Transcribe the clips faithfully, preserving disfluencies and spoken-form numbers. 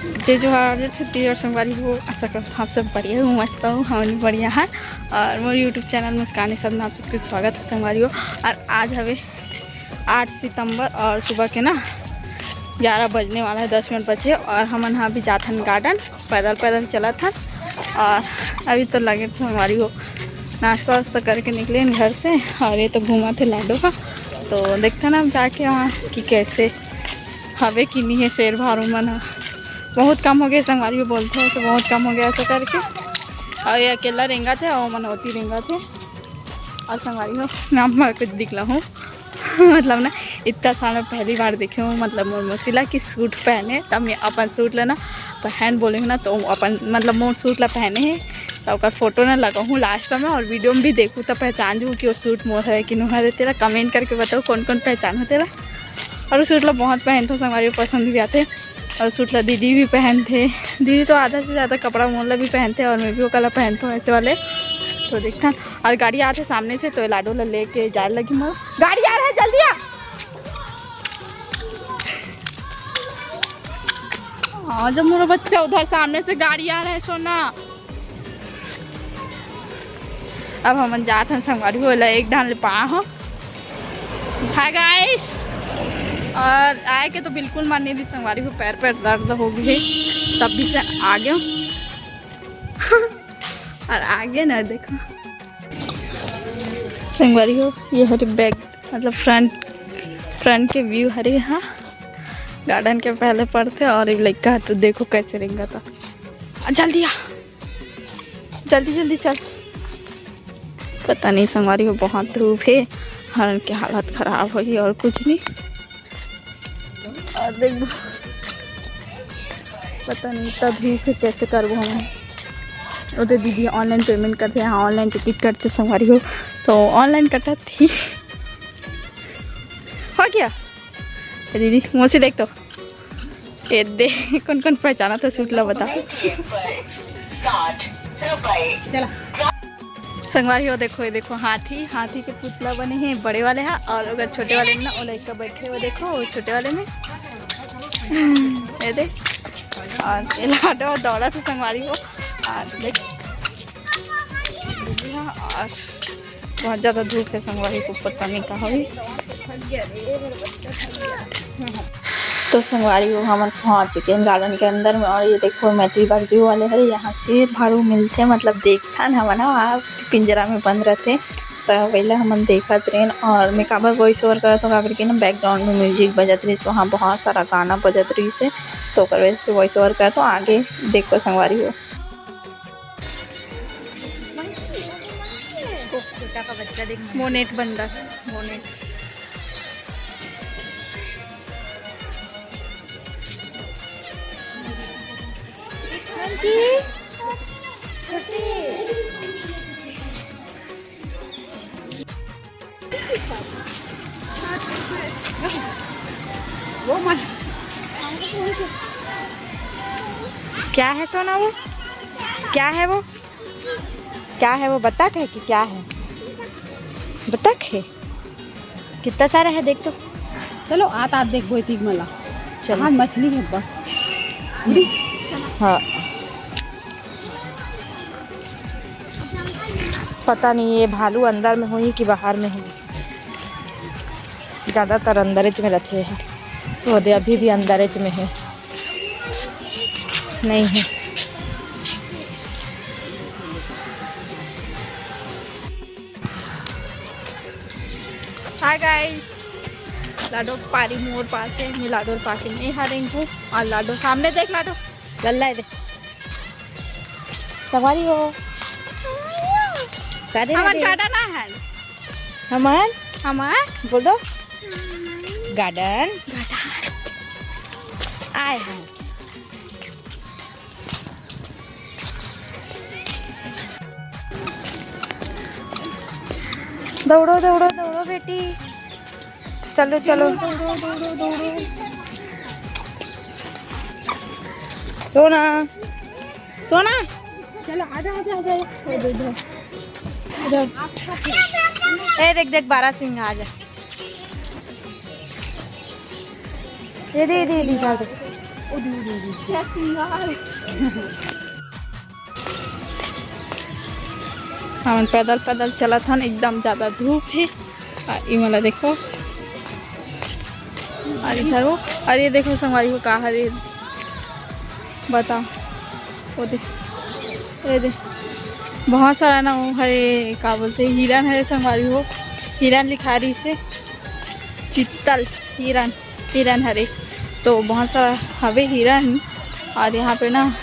जय जोहार, जय छत्तीसगढ़ संगवारी हो। आशा करत हँव आप सब बढ़िया हो, मस्त हो, हम भी बढ़िया हन। और मोर YouTube चैनल मुस्कान ए साधना आप सबके स्वागत हे संगवारी हो। और आज हवे आठ सितंबर और सुबह के ना ग्यारह बजने वाला हे, दस मिनट बचे हे। और हमन ह अभी जाथन गार्डन, पैदल पैदल चलत हन। और अभी तो लगे संगवारी हो नाश्ता वास्ता करके निकले हन घर से। और ये तो घूमत हे लाडो ह, तो देखथन अब जाके वहाँ कि कैसे हवे कि नहीं हे शेर भालू मन ह। बहुत कम हो गए संगवारी हो, बोलथे तो बहुत कम हो गया ऐसा करके। और ये अकेला रेंगत हे और मन ओती रेंगत हे। और संगवारी हो, मैं आप मन कुछ दिखला हूँ मतलब ना, इतना साल में पहली बार देखे हूँ मतलब मोर मौसी ला कि सूट पहने। तब मैं अपन सूट ला ना पहन बोले हूँ ना, तो अपन मतलब मोर सूट ला पहने हे, तो ओकर फोटो ना लगाहूँ लास्ट में और वीडियो में भी देखहूँ, तब पहचान जहूँ कि वो सूट मोर हरे कि नो हरे। तेला कमेंट करके बताओ कौन कौन पहचान हो तेला। और वो सूट ला बहुत पहनथों संगवारी हो, पसंद भी आथे। और सूट ला दीदी भी पहनथे, दीदी तो आधा से ज़्यादा कपड़ा मोर ला भी पहनथे और मैं भी ओकर ला पहनथों ऐसे वाले। तो देखथन। और गाड़ी आथे सामने से, तो लाडो ला लेके जाए लगी मोर। गाड़ी आ रहा है, जल्दी आ। हाँ, जब मेरा बच्चा उधर सामने से गाड़ी आ रहा है, सोना। अब हमन जात हन संगवारी हो, ला एक डाल ले पा हो। हाय गाइस, और आए के तो बिल्कुल मन नहीं रही संगवारी हो, पैर पैर दर्द हो गए, तब भी से आ गए। और आगे ना देखो संगवारी हो, ये हरे बैक मतलब फ्रंट, फ्रंट के व्यू हरे। हाँ, गार्डन के पहले पड़थे और ये लड़का तो देखो कैसे रेंगत हे। आ, जल्दी आ, जल्दी जल्दी चल। पता नहीं संगवारी हो, बहुत धूप हे, हरन के हालत खराब होही और कुछ नहीं। और देख, पता नहीं इतना धूप हे, कैसे करबो हम। ओदे दीदी ऑनलाइन पेमेंट करथे, हाँ, ऑनलाइन टिकट कटथे संगवारी हो, तो ऑनलाइन कटत ही। हो गया दीदी, मौसी देख तो। ये दे, कौन कौन पहचानथे सूट ला बता। चला। संगवारी हो देखो, ये देखो हाथी, हाथी के पुतला बने हे बड़े वाले हा, और अगर छोटे वाले में ना, वो लड़का बैठे हे, वो देखो, वो छोटे वाले में। ये दे, और ये लाडो दौड़त हे संगवारी हो, और देख, और बहुत ज़्यादा धूप हे संगवारी हो, पता नहीं का होही। तो संगवारी हो, हमन पहुंच चुके हैं गार्डन के अंदर में। और ये देखो, मैत्री बाग जू वाले हरे, यहाँ शेर भालू मिलथे, मतलब देखथन हमन ह, वहाँ पिंजरा में बंद रथे, त वही ला हमन देखत रहेन। और मैं काबर वॉइस ओवर करत हूँ, काबर कि ना बैकग्राउंड में म्यूजिक बजत रहिस, वहाँ बहुत सारा गाना बजत रहिस हे, तो ओकर वजह से वॉइस ओवर करत हूँ। आगे देखो संगवारी हो। छोटा का बच्चा देख, मोनेट बंदर, मोनेट। वो मत। क्या है सोना वो? क्या है वो? क्या है वो? बत्तख है कि क्या है? बत्तख है। कितना सारा है देख तो। चलो, आत आत देखबो इतिक मला। चलो। हाँ, मछली है बा। हाँ। पता नहीं ये भालू अंदर में होही कि बाहर में होही। ज़्यादातर अंदरेच में रथे हे। वो दे, अभी भी अंदरेच में हे। नहीं है। हाय गाइस, लाडो पारी मोर पास है, मैं लाडो पाके नहीं हारेंगे। और लाडो सामने देख, लाडो गल्ला है दे। संगवारी हो। का दे हमार दे? गार्डन आ है। हमार? हमार? बोल दो। गार्डन। गार्डन। आए हैं। दौड़ो, दौड़ो, दौड़ो बेटी। चलो, चलो। दौड़ो, दौड़ो, दौड़ो। सोना, सोना। चलो, आजा, आजा, आजा। इधर, इधर। इधर। ए, देख, देख, बारह सिंह, आजा। ये दे, ये दे, ये दे, डाल दे। हमन पैदल पैदल चलत हन, एकदम ज्यादा धूप हे। आ, ई वाला देखो, और इधर वो, और ये देखो संगवारी हो का हरे, बता, वो दे, ये दे, बहुत सारा ना वो हरे, का बोलते, हिरन हरे संगवारी हो, हिरन लिखा रही से, चित्तल हिरन, हिरन हरे, तो बहुत सारा हवे हिरन। और यहाँ पे ना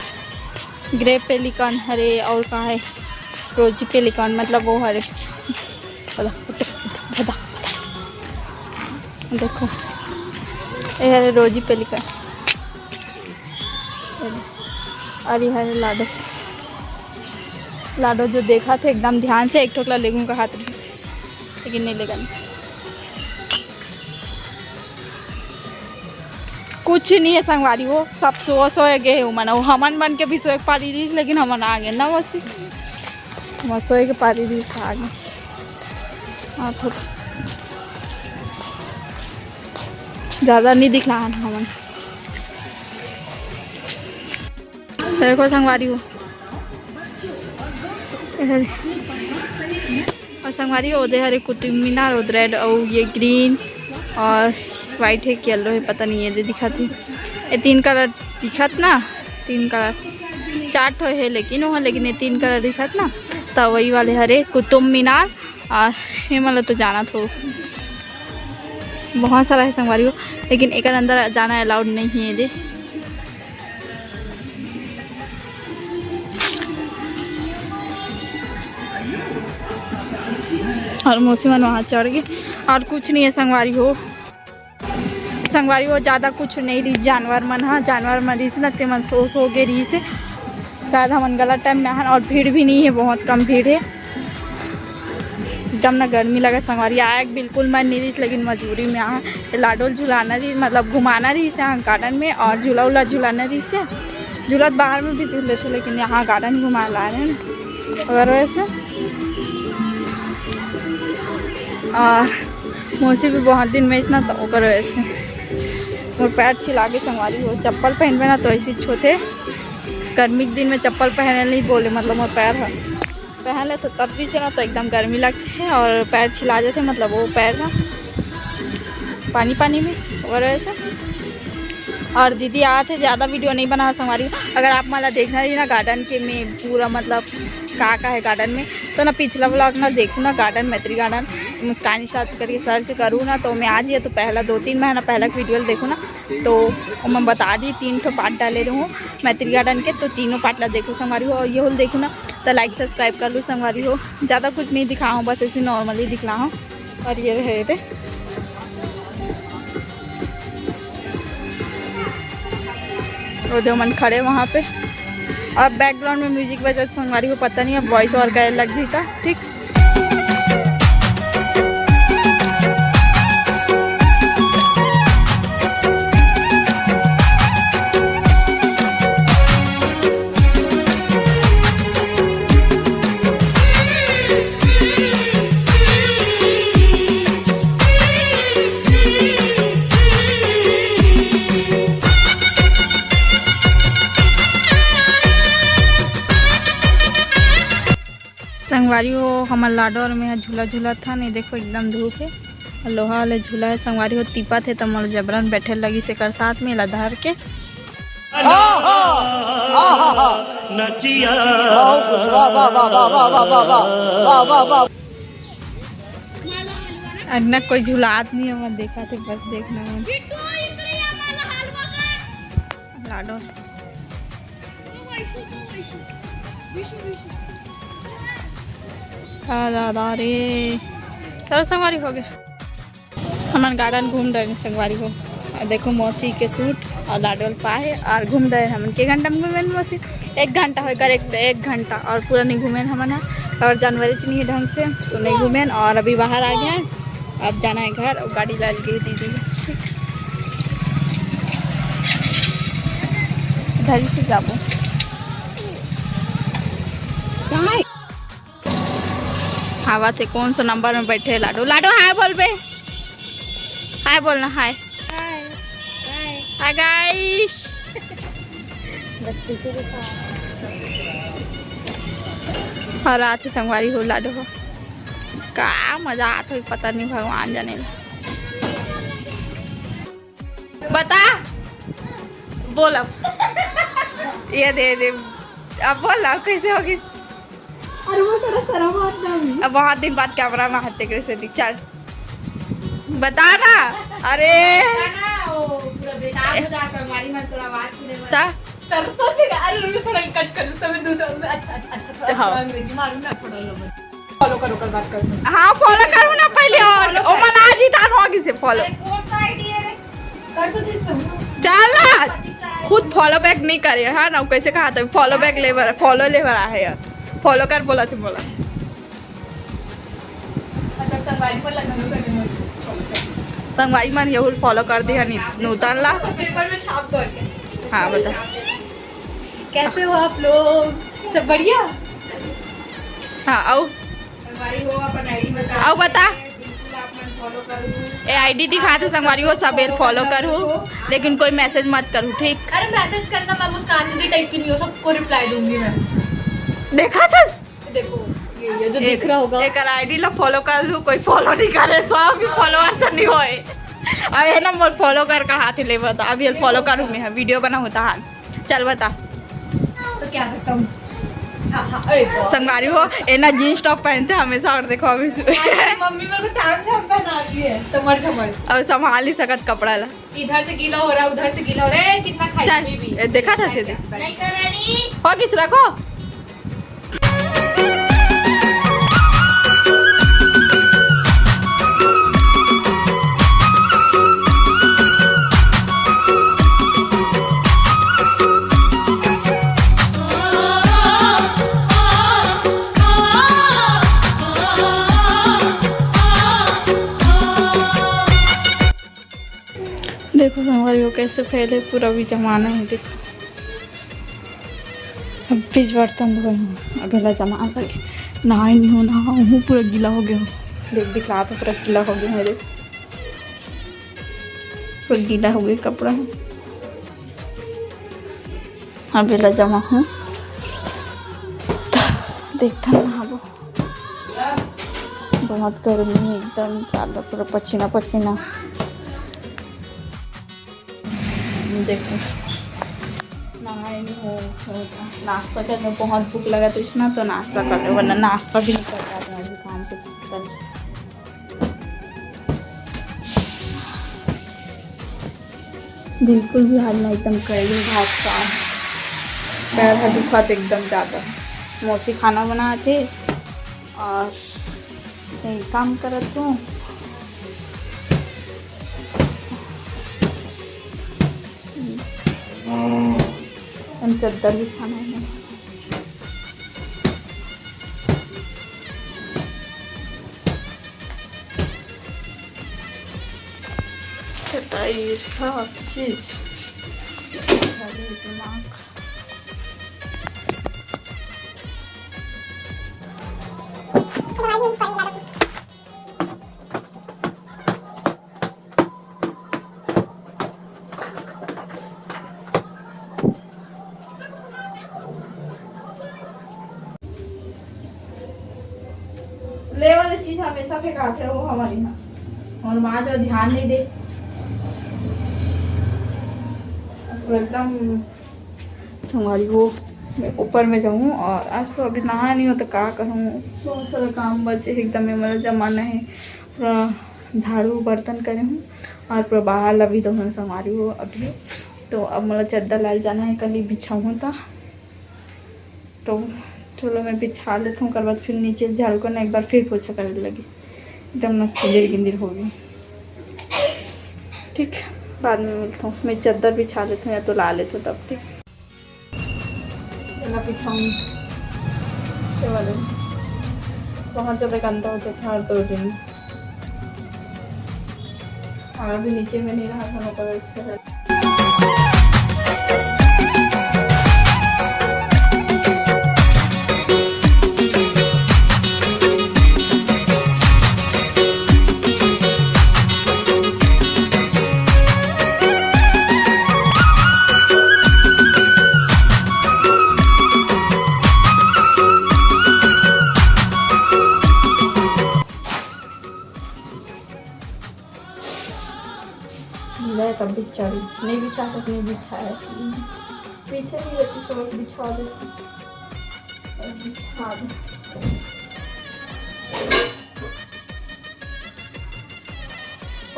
ग्रे पेलिकन हरे और का है, रोजी पेलिकन, मतलब वो हरे, पता, पता, पता, पता। देखो, ये हरे रोजी पेलिकन, और ये हरे लाडो। लाडो जो देखा थे एकदम ध्यान से, एक ठोकला लेगू का हाथ रही, लेकिन नहीं लेगन। कुछ नहीं है संगवारी हो, सब सो सोए गए हो मन, वो हमन मन के भी सोए के पारी रही, लेकिन हमन आ गए ना मौसी, हमन सोए के पारी रही आ गए। हाँ, थोड़ा ज्यादा नहीं दिखला हमन। देखो संगवारी हो, और संगवारी हो, ओदे हरे कुतुब मीनार, ओदे रेड, और ये ग्रीन और वाइट है कि येलो है, पता नहीं, ये दे दिखत है, ये तीन कलर दिखत ना, तीन कलर, चार ठो है लेकिन वो, लेकिन ये तीन कलर दिखत ना, तो वही वाले हरे कुतुब मीनार। और ये मतलब तो जाना थो बहुत सारा है संगवारी हो, लेकिन एक अंदर जाना अलाउड नहीं है दे। और मौसी मन वहाँ चढ़ गए और कुछ नहीं है संगवारी हो। संगवारी हो, ज़्यादा कुछ नहीं रही, जानवर मन, हाँ, जानवर मन रही से ना, ते मन सो सो के रही से। शायद हमन गलत टाइम में आहन और भीड़ भी नहीं है, बहुत कम भीड़ है। एकदम ना गर्मी लगे संगवारी, आए के बिल्कुल मन नहीं रही, लेकिन मजबूरी में आए। लाडोल झुलाना रही, मतलब घुमाना रही से यहाँ गार्डन में, और झूला उला झुलाना रही से। झूला तो बाहर में भी झूल लेते, लेकिन यहाँ गार्डन घुमा ला रहे हैं। अगर वैसे आ, मौसी भी बहुत दिन में इतना तो ओकर वैसे मोर पैर छिला के संगवारी हो, चप्पल पहनबे ना तो ऐसी होथे। गर्मी के दिन में चप्पल पहने नहीं बोले, मतलब मोर पैर ह पहन ले तो तब भी से ना तो एकदम गर्मी लगथे और पैर छिला जाथे, मतलब वो पैर ना पानी पानी में, और ऐसे। और दीदी आए थे, ज़्यादा वीडियो नहीं बना संगवारी। अगर आप मन ला देखना रही ना गार्डन के में पूरा मतलब का का है गार्डन में, तो ना पिछला व्लॉग ना देखो ना, गार्डन, मैत्री गार्डन मुस्कानी साथ करके सर्च करूँ ना, तो मैं आज ये तो पहला दो तीन महीना पहला के वीडियो देखो ना, तो मैं बता दी, तीन ठो पार्ट डाले रहूँ मैत्री गार्डन के, तो तीनों पार्ट ला देखो संगवारी हो। और ये होल देखो ना, तो लाइक सब्सक्राइब कर लो संगवारी हो। ज़्यादा कुछ नहीं दिखा हूँ, बस ऐसे नॉर्मली दिखला हूँ। और ये रहे थे, वो दो मन खड़े वहाँ पे, और बैकग्राउंड में म्यूजिक बजत संगवारी हो, पता नहीं अब वॉइस ओवर करे लग जी का, ठीक। संगवारी हो, हमर लाडो और मैं ह झूला झूलत हन। ये देखो, एकदम धूप है, लोहा वाले झूला है। संगवारी हो, टीपत है, त मोला जबरन बैठे लगी से कर साथ में ला धर के। नचिया। वाह, वाह, वाह। अन्ना कोई झुलात नहीं है, मैं देखा थे, बस देखना मन। लाडो। हाँ दादा रे, चलो संगवारी हो गए। हमन गार्डन घूम रहे हैं संगवारी हो। और देखो मौसी के सूट और लाडोल पाए और घूम रहे हैं हमन। के घंटा में घूमे मौसी? एक घंटा होय करेक्ट, एक घंटा और पूरा नहीं घूमे हमन ह। और जानवर च नहीं है ढंग से तो नहीं घूमे। और अभी बाहर आ गया है, अब जाना है घर। और गाड़ी ला गई दीदी, धरी से जाबो। कहाँ है? आवा थे, कौन सा नंबर में बैठे लाडो? लाडो हाय बोल बे, हाय बोलना, हाय। हाय। हाय। Hi guys. और आथे संगवारी हो लाडो हो। का मजा आत होही, पता नहीं, भगवान जाने। बता, बोल अब। ये दे दे, अब बोल अब, कैसे होगी? अरे वो सारा शर्म आता है। अब बहुत दिन बाद कैमरा में हाथ देख रहे से दिख, चल बता ना। अरे ना, वो पूरा बेताब हो जाता है, हमारी मन तोरा आवाज सुने में। ता? तरसत है। अरे रुक, थोड़ा कट कर, उस समय दूसरा में। अच्छा, अच्छा, अच्छा, थोड़ा हाँ। थोड़ा अंग्रेजी मालूम ना, थोड़ा लोग। फॉलो करो, कल बात करो। हाँ, फॉलो करो ना पहले, और ओ मन आज ही तान होगी से फॉलो। अरे कौन सा आईडी है रे? कर तो दे तुम। चल ना, खुद फॉलो बैक नहीं करे है ना, कैसे कहा था फॉलो बैक लेवर, फॉलो लेवर आहे यार, फॉलो कर बोला थे बोला। मतलब संगवारी को लगन कर दे। संगवारी मन यहू फॉलो कर दे हनी नूतन ला। पेपर में छाप दो। हाँ, बता। कैसे हो आप लोग? सब बढ़िया? हाँ, आओ। संगवारी हो, अपन आईडी बता। आओ, बता। बिल्कुल, आप मन फॉलो करो। ए, आईडी दिखा दे संगवारी हो, सब एल फॉलो करो, लेकिन कोई मैसेज मत करो, ठीक? अरे, मैसेज करना, मैं मुस्कान दीदी टाइप की नहीं हूँ, सबको रिप्लाई दूंगी मैं। देखा था? देखो, ये, ये जो दिख रहा होगा। एकर आईडी ला फॉलो कर लू, कोई फॉलो नहीं करे, सब भी फॉलोअर से नहीं होए। अब ये नंबर फॉलो कर कहा थे ले बता, अब ये फॉलो करूँ मैं, वीडियो बना होता हाल। चल बता। तो क्या करता हूँ? हाँ, हाँ, अरे बाप। संगवारी हो, ए ना जींस टॉप पहनते हमेशा, और देखो अभी सु- अरे, मम्मी मेरे को ताम झाम पहना रही है, तमर झमर। और संभाल नहीं सकत कपड़ा ला। इधर से गीला हो रहा है, उधर से गीला हो रहा है, कितना खाई चल, भी। ए, देखा था, दे दे। नहीं कर रही। हो किस रखो। देखो संगवारी हो कैसे फैले पूरा भी जमाना है। देखो अब बीच बर्तन धोए हूँ, अब एला जमा लगे नहाए नहीं हो, नहा हूँ पूरा गीला हो गया हूँ। देख दिखला तो पूरा गीला हो गया है। देख पूरा गीला हो गया कपड़ा। अब एला जमा हूँ, देखथन नहाबो। बहुत गर्मी है एकदम ज्यादा, पूरा पसीना पसीना। देखो नहाए नहीं हो, हो, नाश्ता करने बहुत भूख लगा तो इसना तो नाश्ता कर लो, वरना नाश्ता भी नहीं कर पाते हैं अभी काम के चक्कर। बिल्कुल भी हाल नहीं, एकदम कड़वी भात का पैर है दुखत एकदम ज्यादा। मौसी खाना बनात हे और यही काम करत हूँ। हम चद्दर बिछाना है। चटाई, सब चीज। अरे दिमाग। ले वाले चीज हमेशा फेंकाथे वो हमारे यहाँ, और माँ जो ध्यान नहीं दे, पूरा एकदम संगवारी हो। मैं ऊपर में जाऊँ और आज तो अभी नहा नहीं हो तो का करूँ, बहुत सारा काम बचे है एकदम, ये मेरा जमाना है। पूरा झाड़ू बर्तन करे हूँ और पूरा बाहर ला भी धोहूँ संगवारी हो अभी। तो अब मोला चद्दर लाल जाना है, कल ही बिछाऊँ था। तो चलो मैं बिछा लेता हूँ, ओकर बाद फिर नीचे झाड़ू करना, एक बार फिर पोछा करे लगी, एकदम ना खिंदिर गिंदिर हो गई। ठीक, बाद में मिलता हूँ, मैं चद्दर बिछा लेता हूँ या तो ला लेता हूँ तब। ठीक, चला बिछाऊँ ये वाले, बहुत ज़्यादा गंदा हो जाता है हर दो दिन। और अभी नीचे में नहीं रहा था, मतलब इससे पहले। नहीं बिछा तो नहीं बिछाए, पीछे नहीं रहती, सब बिछा देती। अब बिछा दो।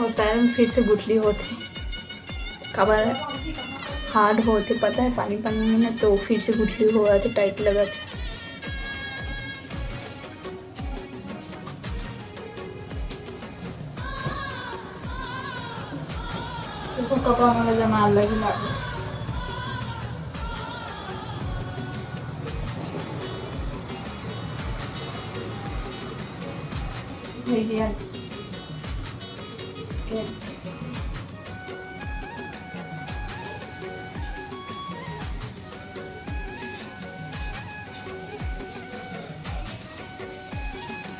और पैर में फिर से गुठली होथे, काबर hard होथे, पता है, पानी पानी में ना, तो फिर से गुठली हो जाथे, tight लगथे। देखो, कपड़ा मोला जमा लगी लागो। भैया,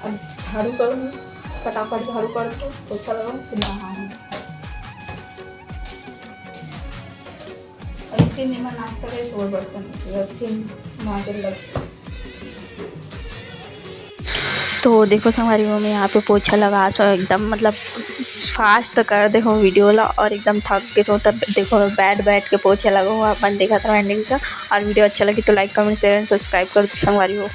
अब झाड़ू करूँ, फटाफट झाड़ू कर दो, पोछा लगाऊँ, फिर नहाऊँ। अभी तीन दिन में नाश्ता करे, सुबह बर्तन, फिर तीन माजे लग। तो देखो संगवारी हो, मैं यहाँ पे पोछा लगा तो एकदम मतलब fast कर दे हो video ला, और एकदम थक गए हो तब देखो बैठ बैठ के पोछा लगा हो, अपन देखत रहो ending तक। और video अच्छा लगी तो like, comment, share and subscribe कर दो संगवारी हो।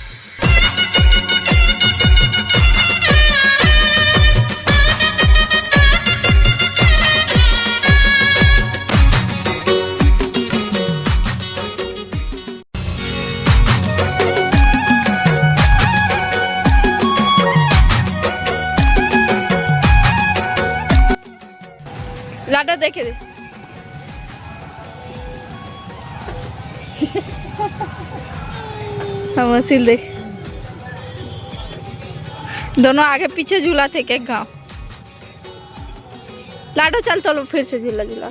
लाडो देखे दे। हम असिल देख, दोनों आगे पीछे झूला थे के गाँव। लाडो चल, चलो फिर से झूला झूला।